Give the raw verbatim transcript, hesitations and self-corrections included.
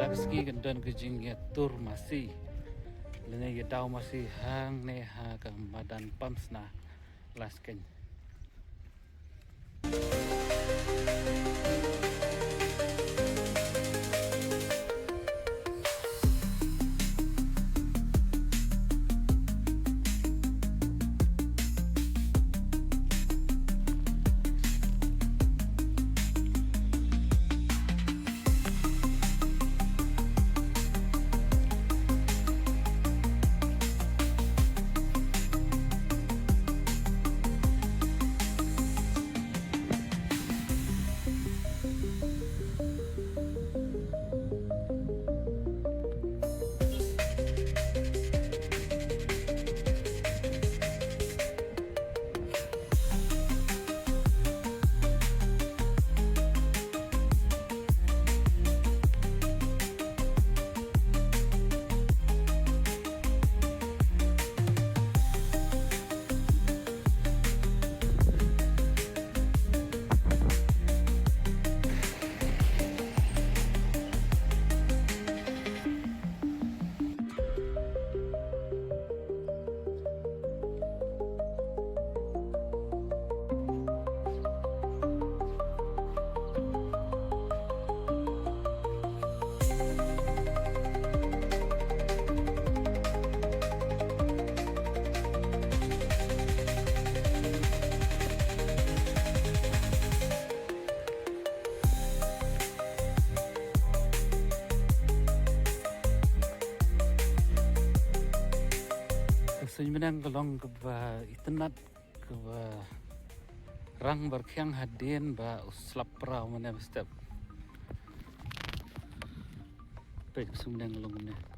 Dak ski kan don ka jingïatur masi. Lane ïa daw masi hangne ha ka madan Pamsna. Lasken. Ka suiñ bneng ka long kaba itynnad, kaba rang bad khiang hadien ba u slap praw mynne ba step. Peit ka suiñ bneng ka long kumne.